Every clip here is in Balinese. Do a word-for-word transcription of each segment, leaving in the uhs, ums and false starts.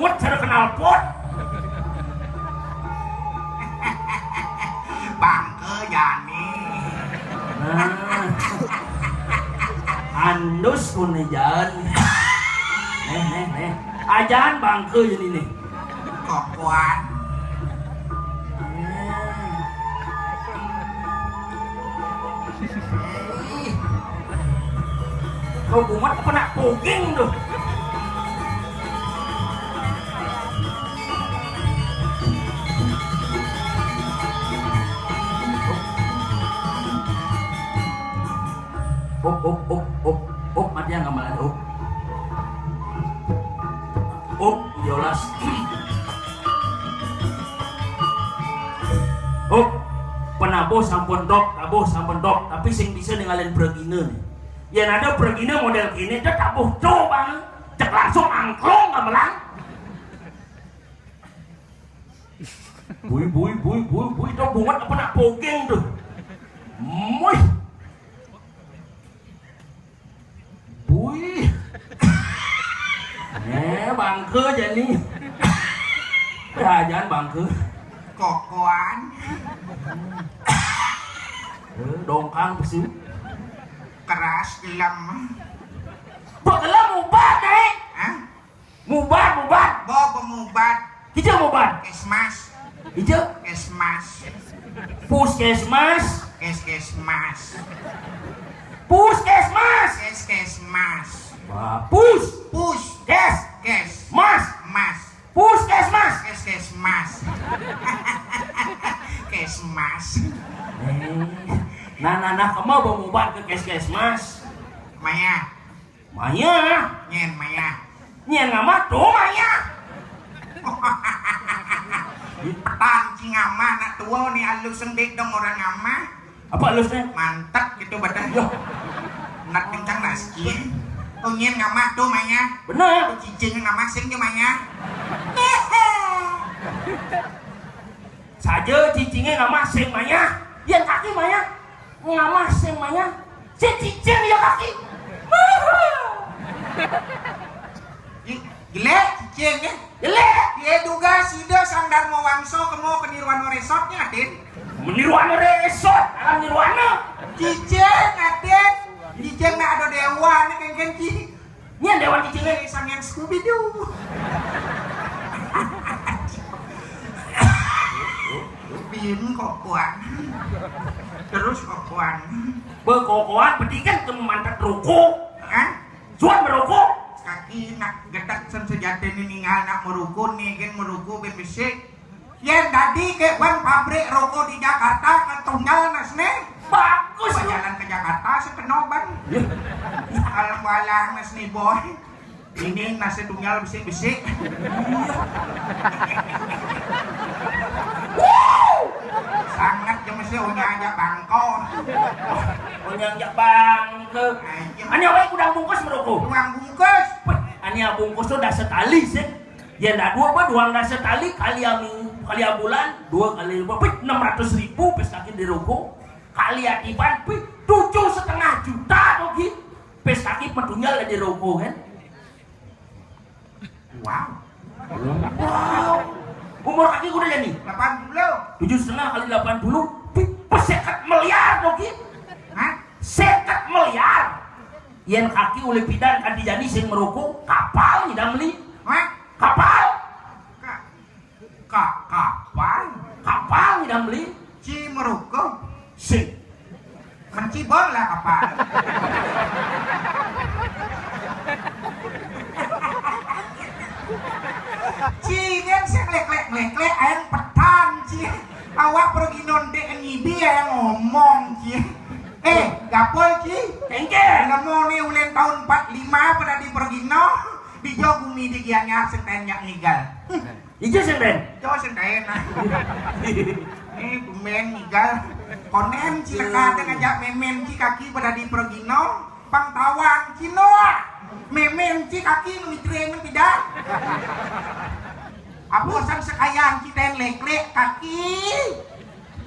Put, sada kenal pot. Bangke jani. Nah. Andus kun jalan. Nih, nih, nih. Ajaan bangke jani nih. Kokoan. Kau bungat apa nak poging tuh? Up, up, up, up, up, mati yang gamelan, up. Up, jolas. Up, penabuh sampun dok, tabuh sampun dok, tapi sing bisa ningalin pragina nih. Yén ada pragina modél kéné, dia tabuh tuh bang, cek langsung angklung gamelan. Bui, bui, bui, bui, bui, tuh bungat apa nak poging tuh? Muih. Bui. Eh, bangke jani. Ajaan bangke. Kokoan. Eh, dongkang pesu. Keras gelem. Kok gelem ubah deh? Hah? Mubar, mubar. Bo pemubat. Hijau mubar. Kesmas. Hijau. Kesmas. Puskesmas. Keskesmas. Puskesmas. Keskesmas. Wah, pus. Pus. Kes. Kes. Mas. Mas. Puskesmas. Keskesmas. Kesmas. Eh. Nah, nah, nah, kamu mau mubar ke keskesmas. Maya. Maya. Nyén Maya. Nyén nama tuh Maya. Petan cing ama anak tua nih alus sendik dong orang ama. Apa alusnya? Mantep gitu badan. Yo. Nak kencang nasi. Tuh nyén nama tuh Maya. Bener. Tuh cicing nama sing tuh Maya. Saja cicingnya nama sing Maya. Yang kaki Maya. Ngamah sing Maya. Si cicing ya kaki. Ih, gila cicing ya. Gila. Ya duga sida Sang Darma Wangsa kemo ke Nirwana Resort nya, Din. Nirwana Resort, alam Nirwana. Cicing, Adin. Cicing nak ada dewa nih kengken ci. Nyén dewan cicingnya Sang Yang Scooby Doo. Bin kokoan. Terus kokoan. Bekokoan, penting kan ke mantet ruko. Hah? Suan merokok. Kaki nak gedek sen sejati ini ninggal nak meruko nih kan meruko ben besik. Yén dadi ke ban pabrik rokok di Jakarta ke tunggal nasne. Bagus. Apa jalan ke Jakarta sih kena ban. Alang balang nasne boy. Ini nasi tunggal besi-besi. Sangat ya mesti unya aja bangko. Unya aja bangko. Ayo. Ani awake udah bungkus merokok. Uang bungkus. Ani bungkus tuh udah setali sih. Ya ndak dua apa doang ndak setali kali ami kali bulan dua kali apa pit enam ratus ribu pes kaki di ruko kali atipan pit tujuh setengah juta tuh ki pes kaki petunya lah di ruko kan. Wow. Wow. Umur kaki udah jadi delapan puluh. Tujuh setengah kali delapan puluh pit pes seket miliar tuh ki. Hah? Seket miliar. Yén kaki oleh pidan kan dijani sing meruko kapal tidak beli. Hah? Kapal. Ka-, ka-, kapal. Kapal tidak beli. Ci meruko. Sing. Mencibol lah kapal. Ci kan sing leklek-leklek ayan petan ci. Awak pergi nonde ngibi ayan ngomong ci. Eh, gapol ci. Tengke. Nemu nih ulen tahun empat lima pada di pergi no. Di jo bumi di Gianyar sing tanya ngigal. Ijo sing den. Jo sing den. Ini pemain ngigal. Konen ci leka ada ngajak memen ci kaki pada di pergi no. Pang tawang ci no. Memen ci kaki mitre men tidak. Apa urusan sekayang ci ten leklek kaki.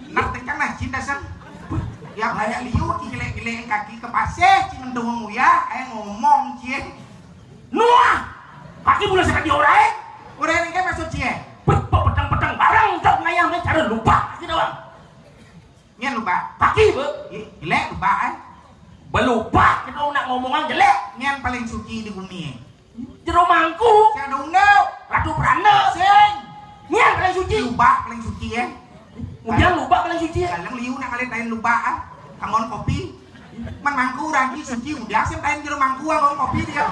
Nak tekan nah cinta sen. Ya banyak liu ci gelek-gelek kaki ke pasir ci mendung ya. Ayo ngomong ci. Nuah, kaki mula sakit diorai. Ora ning kene maksud cie. Beh, beh, peteng-peteng barang, cok ngayam, cara lupa gitu, Bang. Nyen lupa. Kaki, Beh. Ih, jelek lupa, eh. Belupa, kita nak ngomongan jelek. Nyen paling suci di bumi, eh. Jero mangku. Sing dong, dong. Ratu Pranda. Sing. Nyen paling suci. Lupa paling suci, eh. Kemudian lupa paling suci, eh. Dalam liu nak kali tain lupa, ah. Kangon kopi. Man mangku ragi suci, udah sih tain jero mangku, kangon kopi dia.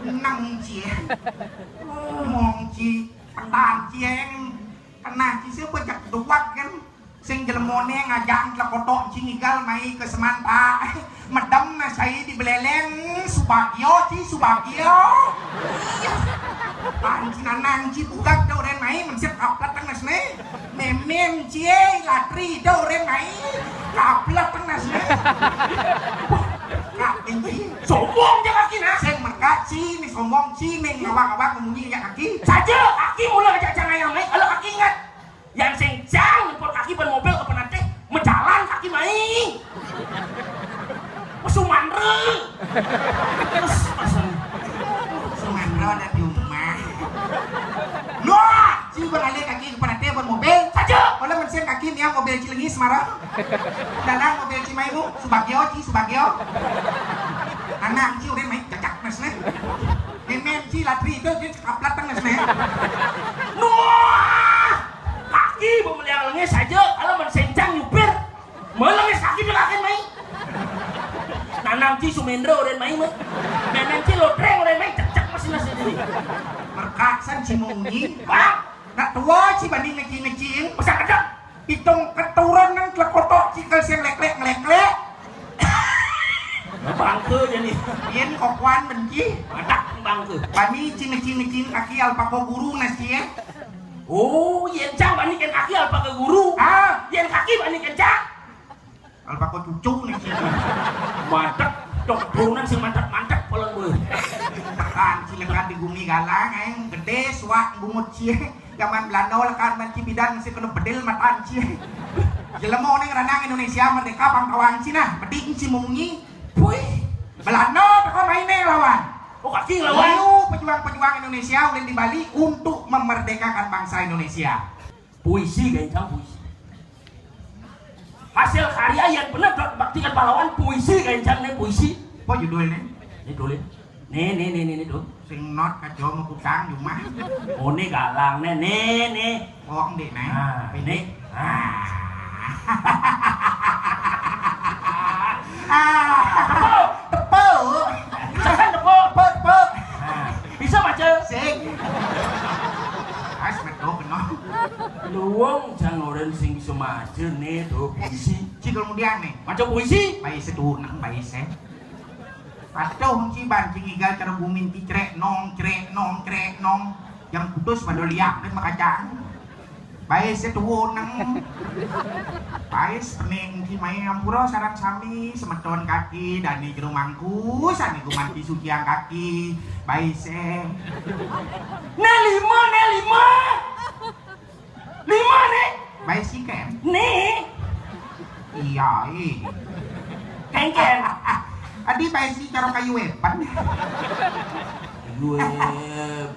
Nang cie. Mong cie, petan cie, yang kena cie, siapa jak duat kan? Sing jelemone ngajak lekotok cie ngigal mai ke semanta. Medem na sai di beleleng, Subagio, ci Subagio. Iya. Panci nanang ci budak da uren mai, mensip kaplet teng nasne. Memem cie latri da uren mai, kaplet teng nasne. Kak Benji. Sombong ja kaki na. Sing merkat ci, ni sombong ci, ning ngawak-ngawak munyi ja kaki. Saja kaki mula ajak jangan yang mai, kalau kaki ingat. Yang sing cang nyempur kaki ban mobil ke penatih, mejalan kaki mai. Sumandra. Terus, terus. Sumandra ada di rumah. Wah, ci beralih kaki ke penatih ban mobil. Saja. Kalau mesin kaki nih mobil ci lengis marah. Dalam mobil ci mai mu, Subagio, ci Subagio. Anak ci udah mai cacak mesne. Nenek ci latri itu ci kaplat teng mesne. Nuh. Kaki pemeliang lengis saja, kalau mensencang nyupir, melengis kaki belakan mai. Nanang ci Sumendra uren mai mah. Nanang ci Lodreng uren mai, cek-cek mesin nasi diri. Merkaksan ci munyi. Bang. Nak tua ci banding ngeci-ngeciin. Pesan kedap. Hitung keturunan lekotok ci ke sing leklek-ngeleklek. Bangke jadi. Yen kokoan benci. Madak bangke. Bani ci ngeci-ngeciin kaki alpako guru nasi ya. Oh, yen cang bani ken kaki alpaka guru. Ah. Yen kaki bani ken cang. Alpako cucu nih ci. Madak, dok turunan sing madak-madak polong gue. Tekan ci lekat di bumi galang, aing gede, suak, bungut ci. Zaman Belanda lekat man ci bidan, sing kena bedil matan ci. Jelema ning ranang Indonesia merdeka pangkawang ci nah, beding ci munyi. Puih. Belanda teko maine lawan. Oh, kaki lawan. Ayo, pejuang-pejuang Indonesia ulin di Bali untuk memerdekakan bangsa Indonesia. Puisi, gancang puisi. Hasil karya yang benar dot baktikan pahlawan, puisi, gancang nih puisi. Apa judulnya? Ini tulis. Nih, nih, nih, nih, nih tuh. Sing not kaco mau kutang cuma. Oh, ini galang nih, nih, nih. Oh, ndik nih. Nah, ini. Ah. Ah. Tepuk. Tepuk. Jangan tepuk. Tepuk, tepuk. Nah, bisa baca? Sing. As betul kenal. Luwung jangoren sing bisa maca nih tuh puisi. Ci kemudian nih. Maca puisi. Bayi setunang, bayi se. Patuh ci ban ci ngigal cara gumin ci crek nong, crek nong, crek nong. Yang putus pada liak dan makacang. Bayi setunang. Bayi sepening ci mai ampura sarang sami semeton kaki dani jero mangku sani gumanti suciang kaki. Bayi se. Nih lima, nih lima. Lima nih. Bayi si ken. Nih. Iya, eh. Kengken. Adi bayi si cara kayu wepan. Gue.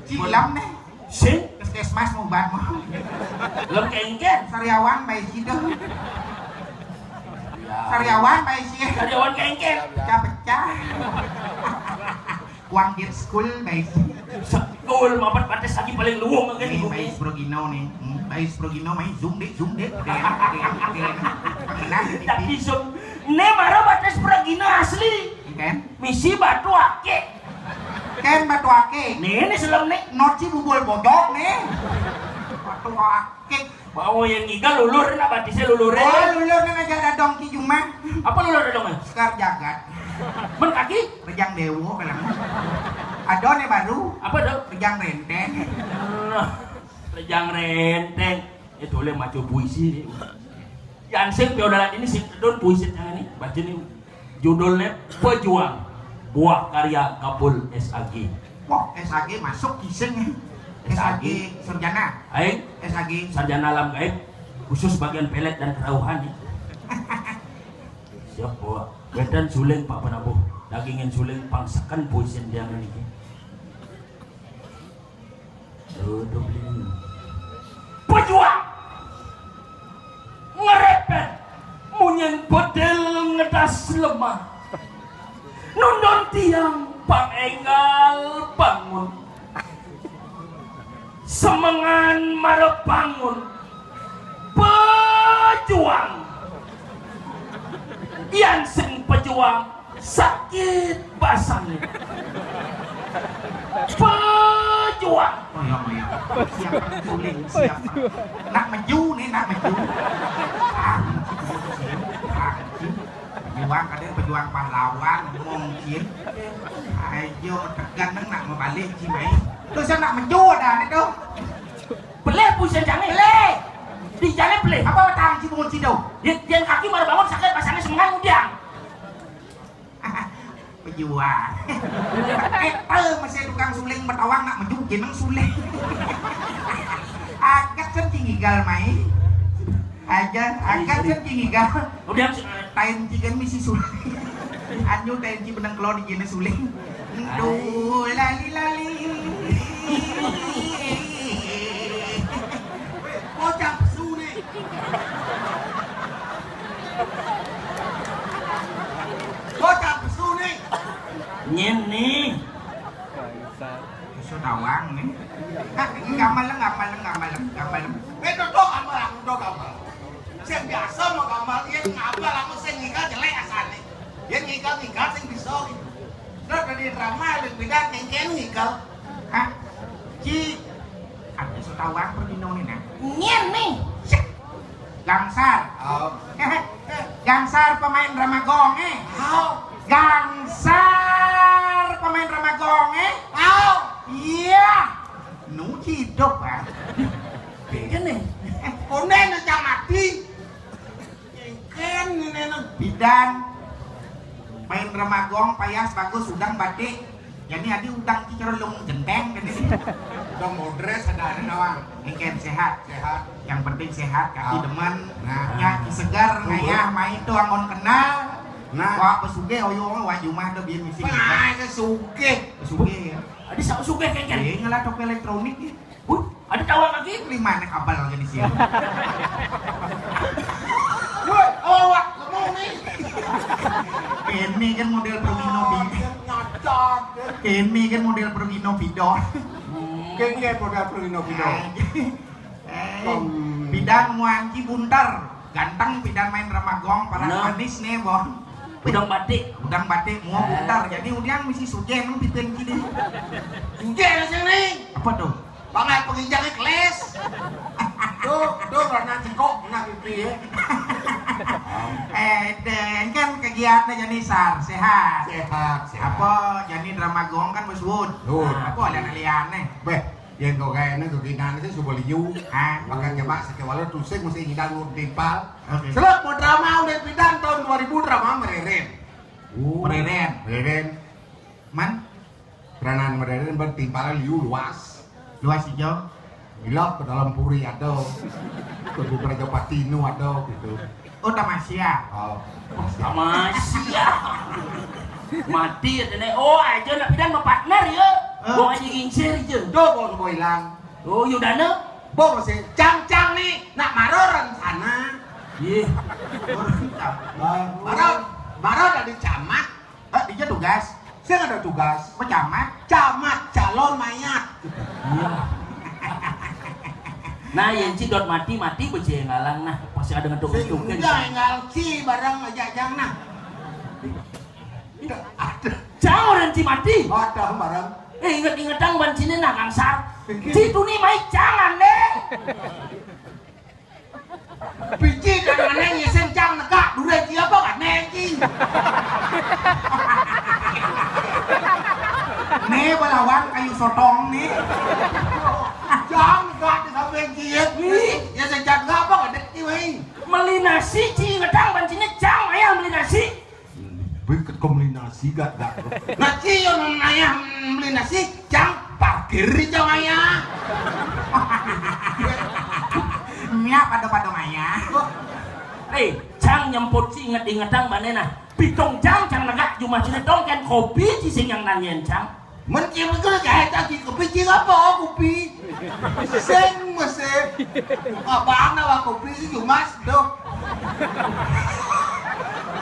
Cilam nih. Sing. Puskesmas mau obat mau. Lem kengken. Sariawan bayi si dong. Ya. Sariawan bayi si. Sariawan kengken. Pecah-pecah. Kuang dir school, guys. School mapat batis lagi paling luwung kan. Nih, guys, Progino nih. Hmm, guys, Progino main zoom deh, zoom deh. Deh, deh, deh. Pernah di T V. Tapi zoom. Ini marah batis Progino asli. Kan? Misi batu ake. Kan batu ake. Nih, ini selem nih. Noci bubul bodok nih. Batu ake. Mau yang ngigal lulur, nah batisnya lulur. Oh, lulur nang aja ada dongki cuma. Apa lulur ada dong? Sekar jagat. Men kaki? Rejang dewo kalang. Ada nih baru. Apa tuh? Rejang renteng. Nah, rejang renteng. Itu oleh maco puisi nih. Yang sing piodalan ini sing don puisi jangan nih. Baca nih. Judulnya Pejuang, buah karya Kapul S A G. Wah, S A G masuk kiseng ya. S A G. S A G sarjana. Aing? S A G. Sarjana alam gaib, khusus bagian pelet dan kerauhan ya. Siap, Pak. Wetan suling, Pak Penabuh. Dagingan suling pangsakan puisin dia ini. Pejuang ngerepet munyin bedil ngedas lemah. Nundun tiang pang enggal bangun. Semengan mara bangun. Pejuang. Yan sing pejuang sakit basangé. Pejuang. Oh iya, oh iya. Siap, suling, siap. Nak meju nih, nak meju. Ah, pejuang, ada pejuang pahlawan, mungkin. Ayo, tekan nang nak mabalik, Ci, mai. Terus nak meju ada nih tuh. Pelih pusing jangan. Pelih. Di jalan pelih. Apa batang Ci bungut Ci tuh? Dia, dia kaki baru bangun sakit, pasangnya semengan udah. Pejuang. Kita masih tukang suling betawang nak meju jeneng suling. Agak sen tinggi gal mai. Aja, agak sen tinggi gal. Udah. Tain Ci kan misi suling. Anyu tain Ci beneng kelo di jeneng suling. Duh, lali-lali. Bocah pesu nih. Bocah pesu nih. Nyen nih. Pesu tawang nih. Hah, ini gamal, gamal, gamal, gamal. Eh, dodok gamal, dodok gamal. Sing biasa mau gamal, iya ngabal, aku sing ngigal jelek asane. Dia ngigal-ngigal sing bisa gitu. Terus dari drama lebih beda, ngengken ngigal. Hah? Ci, ada sutawang per dino nih, nah. Nyen nih. Sik. Gangsar. Oh. Gangsar pemain drama gong, eh. Oh. Gangsar pemain drama gong, eh. Oh. Iya. Nu hidup, ah. Kene. Konen cang mati. Kene, nang. Bidan. Main drama gong, payas, bagus, udang, batik. Jadi adi udang ci cara lung genteng kan ini. Udang modres ada ada nawang. Engken sehat. Sehat. Yang penting sehat, kaki demen. Nah. Nyaki segar, ngayah main tuh anggon kenal. Nah. Wah, pesuge oyo wah jumah tuh biar misi. Nah, sugih. Pesuge ya. Adi sama sugih kengken. Iya, ngelah toko elektronik ya. Wih, ada tawang lagi? Lima anak abal lagi di sini. Woi, awak lemong nih. Ini kan model permino bidor. Nyacak. Ini kan model permino bidor. Kengke model permino bidor. Eh, Bidang muanci buntar. Ganteng pidan main drama gong, paras manis nih, Bon. Udang batik. Udang batik, mua buntar. Jadi udiang misi sugih nang pipian kini. Sugih sing nih. Apa tuh? Bangat penginjak keles. Tuh, tuh, warna cengkok, nah pipi ya. Eh, deng, kan kegiatan jadi sar, sehat. Sehat, sehat. Apa, jadi drama gong kan bos Wud. Wud. Nah, apa ada liane? Beh, yang kau kayaknya kegiatan itu coba liu. Ah. Makan coba sekewala tusik mesti ngidang timpal. Oke. Selak mau drama udah pidan tahun dua ribu drama mereren. Oh. Mereren. Mereren. Man? Peranan mereren bertimpalan liu luas. Luas hijau. Ilah ke dalam puri ada. Ke Raja Patinu ada gitu. Oh, Tamasia. Oh. Tamasia. Mati ya, Nek. Oh, aja nak pidan sama partner ya. Eh. Bawa aja gingsir aja. Tuh, bawa semua hilang. Oh, Yudana. Bawa masih cang-cang nih. Nak maro rencana. Iya. Maro, maro dari camat. Eh, dia tugas. Saya ada tugas. Pecamat. Camat calon mayat. Iya. Nah, yang ci dot mati, mati beci ngalang nah. Pasti ada ngetuk-ngetuk kan. Enggak, enggak ci barang aja jang nah. Ada. Cang orang ci mati. Ada barang. Eh, inget-ingetang ban cine nah gangsar. Ci tuni mai jangan deh. Biji tangannya ngisin cang negak, dure ci apa kan neki. Nih balawan kayu sotong nih. Cang negak di samping ci ya. Nih. Ya sejak negak apa kan neki weh. Meli nasi ci ngedang ban cine cang ayah meli nasi. Beket kombinasi gak gak. Nah, ci yang nanya beli nasi, cang parkir di cang ayah. Nya pada-pada maya. Eh, cang nyemput ci inget-ingetang bane nah. Pitung jam cang negak jumah cine tong kan kopi ci sing yang nanyain cang. Men ci betul jahit lagi kopi ci apa kopi? Sing mesti. Apaan awak kopi sih, Mas? Duh.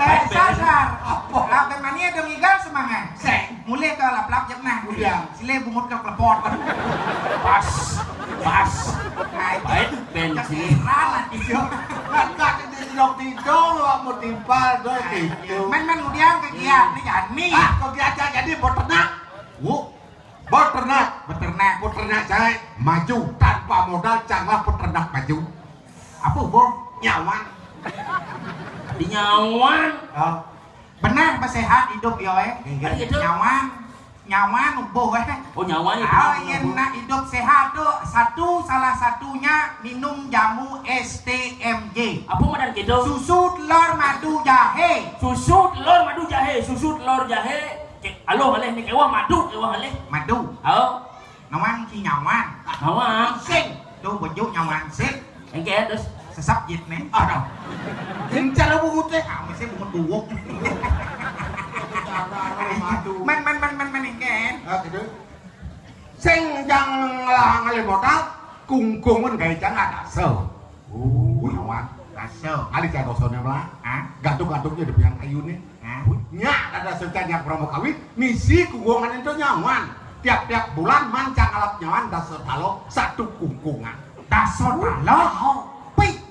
Eh, sasar. Apa? Apa mani ada ngigal semangat? Sing. Mulai ke laplap je nah. Udah. Sile bungut ke klepot. Pas. Pas. Nah, itu. Baik, bensin. Keseran lagi, yo. Kan kata dia tidak tidur, awak mau timpal, doh, gitu. Men, men, kemudian kegiatan nih, Jani. Ah, kegiatan jadi beternak. Wu. Beternak. Beternak. Beternak cai maju tanpa modal, canglah peternak maju. Apa, Bung? Nyawan. Di nyawan. Oh. Benar, bersehat hidup, yo, eh. Enggak. Ada gitu? Nyawan. Nyawan, ubuh, eh. Oh, nyawan itu. Kalau yang nak hidup sehat tu, satu, salah satunya minum jamu S T M J. Apa madan gitu? Susu, telur, madu, jahe. Susu, telur, madu, jahe. Susu, telur, jahe. Ke-, aloh alih ni, kewah madu, kewah alih. Madu. Oh. Nawang ki nyawan. Nawang. Sing. Tu bujuk nyawan sing. Engke terus sesap jit ni. Aduh. Sing cara bungut teh. Ah, mesti bungut buwuk. Madu. Men, men, men, men, men, engke. Ah, gitu. Sing jang ngelah ngalih modal, kungkungan gawe jang ada se. Oh, nyawan. Rasa. Kali cak dosone malah. Hah? Gantung-gantungnya di biang kayu nih. Hah? Nya ada secan yang promo kawin, misi kungkungan itu nyawan. Tiap-tiap bulan mancang alap nyawan dasa talo satu kungkungan. Dasa talo? Oh. Pi.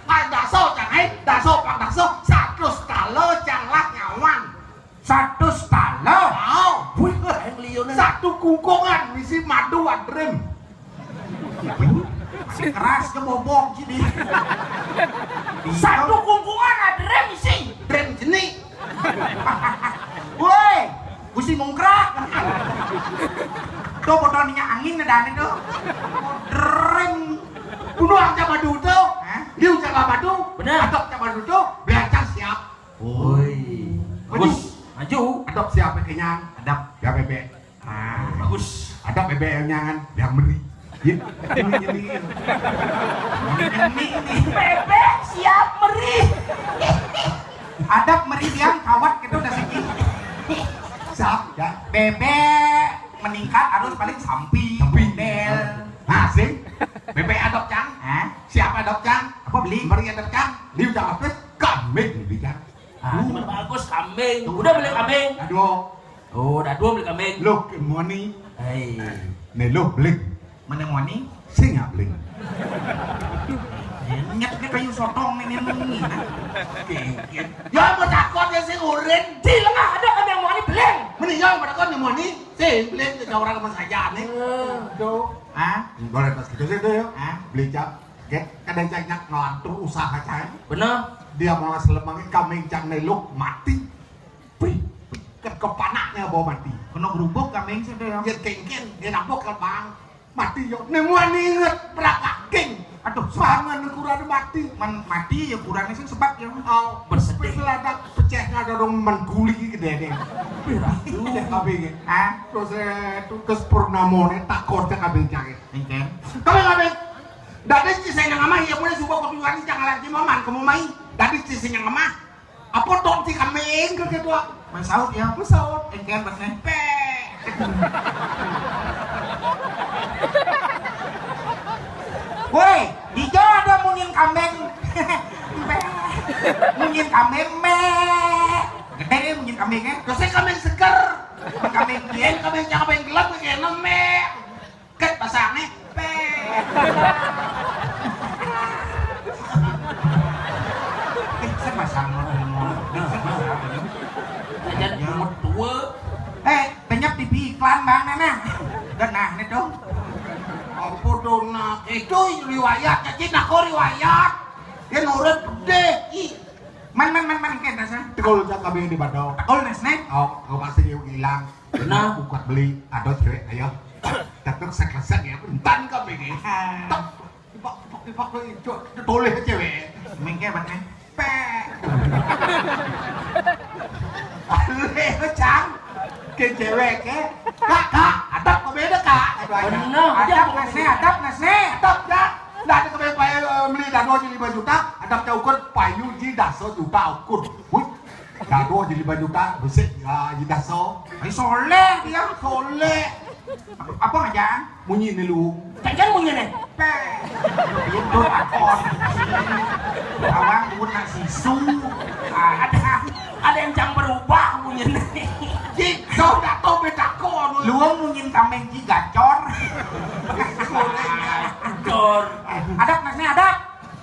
Ah, dasa cang, eh, dasa pang dasa, satu talo cang lah nyawan. Satu talo? Oh. Wih, yang liune. Satu kungkungan misi madu adrem. Keras ke bobok jadi. Satu kungkungan adrem sih. Drem jenik. Woi, gusi mungkrak. Tuh botol minyak angin ada nih tuh. Drem. Bunuh angca badu tuh. Hah? Liu cak badu. Benar. Adok cak badu tuh. Belajar siap. Woi. Maju. Bagus. Maju. Adok siap kenyang. Adok. Ya bebek. Ah, bagus. Ada bebek yang nyangan, yang meri. Ya. Ini, ini. Ini, ini. Bebek siap meri. Ada meri yang kawat gitu udah segi. Siap, ya. Bebek meningkat harus paling sampi, sampi. Model. Nah, sing. Bebek adok cang. Hah? Siap adok cang. Apa beli? Meri adok cang. Liu cang apa? Kambing beli cang. Ah, hmm. Cuma bagus kambing. Tuh. Udah beli kambing? Aduh. Oh, dah dua beli kambing. Loh, ke moni. Hei. Nih, loh, beli. Mana moni? Sing nggak beli. Ingat ke kayu sotong ini, ini. Kengkeng. Ya, mau takut ya sing urin. Di lengah ada kambing moni, beli. Mending ya, mau takut nih moni. Sing beli ke orang apa saja nih. Eh. Tuh. Hah? Boleh pas gitu sih tuh ya. Hah? Beli cap. Get, kadang cak nyak ngelantur usaha cai. Bener. Dia mau selemangnya kambing cang neluk mati. Wih, ke, kepanaknya bawa mati. Kena gerubuk kambing sih tuh ya. Ya kengkeng, dia nabok ke bang. Mati yo. Nemuan inget berapa king. Aduh, serangan kurang mati. Man, mati ya kurang sih sebab ya. Oh, bersedih. Pecah nggak ada dong mengguli gede deh. Pecah kambing. Ah, terus eh, tuh kes purnamone takut cak kambing cang. Engke. Kambing, kambing. Dadi ci sing nang amah, iya mulai suba kopi wani jangan lagi maman kamu mai. Dadi ci sing nang amah. Apa tok ci kambing ke ketua? Mensaut ya. Mensaut. Engke, bos, nih. Pe. Woi, di jo ada munyin kambing. Pe. Munyin kambing, me. Gede munyin kambingnya. Dosa kambing seger. Kambing dia, kambing jangan kambing gelap kayak me. Ket pasangnya. Pe. Eh, saya pasang. Aja bungut tua. Eh, banyak di iklan bang nana. Udah nah, nih dong. Apa dong nah? Itu riwayat, jadi nak kau riwayat. Dia nurut gede. Ih. Man, man, man, man, kayak dasar. Tekul cak kambing di badau. Tekul, nes, nih. Oh, kau pasti dia hilang. Nah, buka beli, ada cewek, ayo. Tetep sekresan ya, bentan kambing ini. Tek, tipak, tipak, tipak, itu toleh cewek. Mengke banget. Pe. Aleh, cang. Ke cewek, ke. Kak, kak, adab kok beda, kak. Bener, adab nasi, adab nasi. Adab, ya. Lah, ada kembali payu, eh, beli dado di lima juta, adab cak ukur payu di daso juta ukur. Wih. Dado di lima juta, besik, ya, di daso. Ai soleh dia. Soleh. Apa ngajak? Munyi ni lu. Jangan munyi ni. Peh. Itu takon. Awang pun nak sisu. Ada, ada yang jang berubah munyi ni. Ji, kau tak tahu beda kau. Luang munyi kambing ji gacor. Gacor. Adab nak ni adab.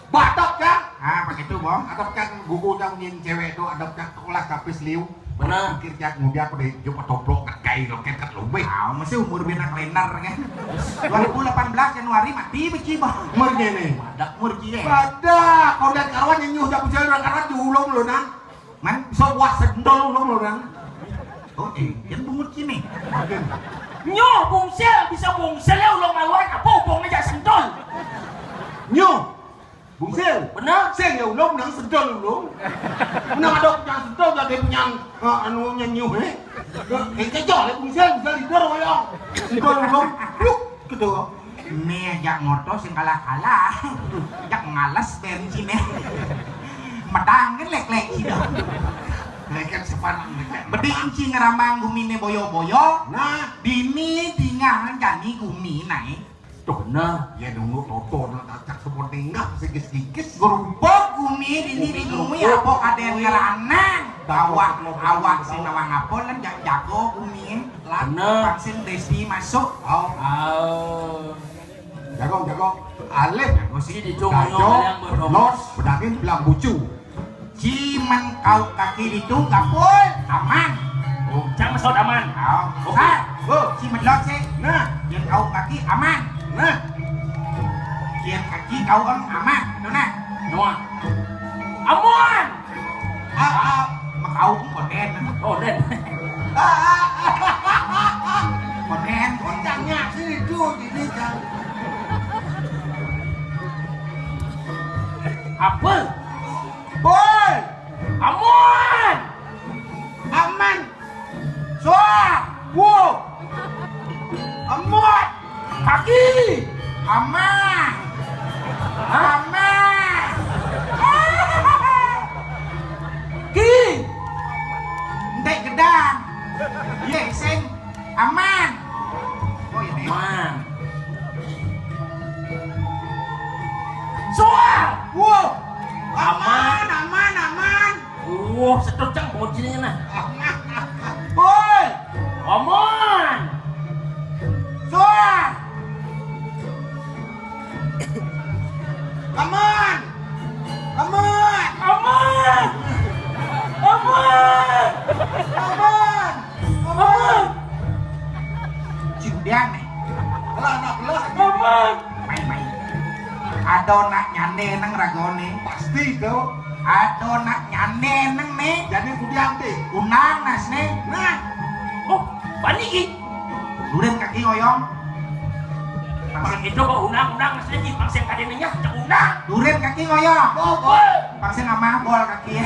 Batok kan? Ah, begitu, Bang. Adab kan gugu jang munyi cewek tu, adab kan sekolah kapis liu. Benar. Pikir jak ngudiak pada jumpa toplok nak kai loket kat lubih. Ah, masih umur bina kalender kan. Dua ribu lapan belas Januari mati beci bah. Umur dia ni. Ada umur dia. Ada. Kau lihat karuan yang nyuh jabu jalan karuan di ulung lu nang. Man, so wah sendol ulung lu nang. Oh, eh, yang bungut sini. Nyoh bungsil bisa bungsil ya ulung maluan apa hubungnya jak sendol. Nyoh. Bungsil. Benar. Sing ya ulung nang sendol ulung. Menang ada punya sendol ada punya uh, anu nyanyi eh. Yang kejol ya bungsil bisa leader wayang. Sendol ulung. Yuk, gitu. Me ajak ngoto sing kalah-kalah. Ajak ngales bensin eh. Medang kan lek-lek sih dong. Lek kan sepanang lek. Beding sing ngerambang gumine boyo-boyo. Nah, dini tinggal jani gumi naik. Tuh, bener. Ya dulu toto nak cak semua tinggal sigis-gigis. Gerubuk gumi dini di gumi apa ada yang ngeranang. Awak awak sing nawang apa lan jak jago gumi. Lan bener. Vaksin Desti masuk. Oh. Oh. Jago jago. Alih. Jago sih di Dajo, yang berdomos. Los, bedagin belang bucu. Cimen kau kaki itu gapul aman. Oh, cang mesot aman. Oh, oke. Sar. Oh, cimen lot sih. Nah, yang kau kaki aman. Nah, yang kaki kau em aman. Tuh nah. Noah. Aman. Ah, ah, makau konden. Oh, den. Ah, ah, ah. Konden, konden. Cangnya sih itu ini cang. Apa? Boy! Aman! Aman! Soa! Wo! Aman! Kaki! Aman! Aman! Ki! Entek gedang! Ye, sing! Aman. Oh, ini. Aman. Suar. Wow. Aman, aman, aman. Wow, sedot cang bocilnya nah. Woi. Aman. Suar. Aman. Aman. Aman. Aman. Aman. Aman. Cindian nih. Lah, anak belah. Aman. Main-main. Ada nak nyane neng ragone. Pasti itu. Ada nak nyane neng nih. Jadi kudian deh. Unang nas nih. Nah. Oh, bani ki. Duren kaki ngoyong. Pang itu kok unang-unang mas Haji, pang sing kadene nyah cek unang. Duren kaki ngoyong. Bobol. Pang sing amah bol kaki.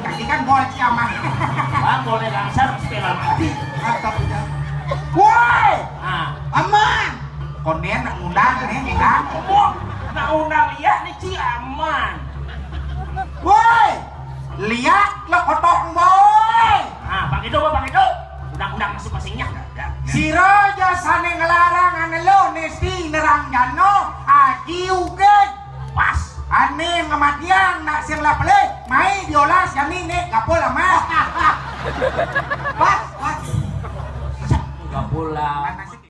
Kaki kan bol ci amah. Bang boleh langsar sepeda mati. Mantap ya. Woi. Ah, aman. Konden nak ngundang nih, ngundang. Ngomong, nak undang lihat nih ci aman. Woi. Liak lo kotok boy. Ah, Bang Edo, Bang Edo. Undang-undang masing-masingnya. Sira ja sane nglarang ane lo nesti nerang jano aji uge. Pas. Ane ngematiang nak sing la pele mai diolas jani ne kapol ama. Pas, pas. Kapol ama.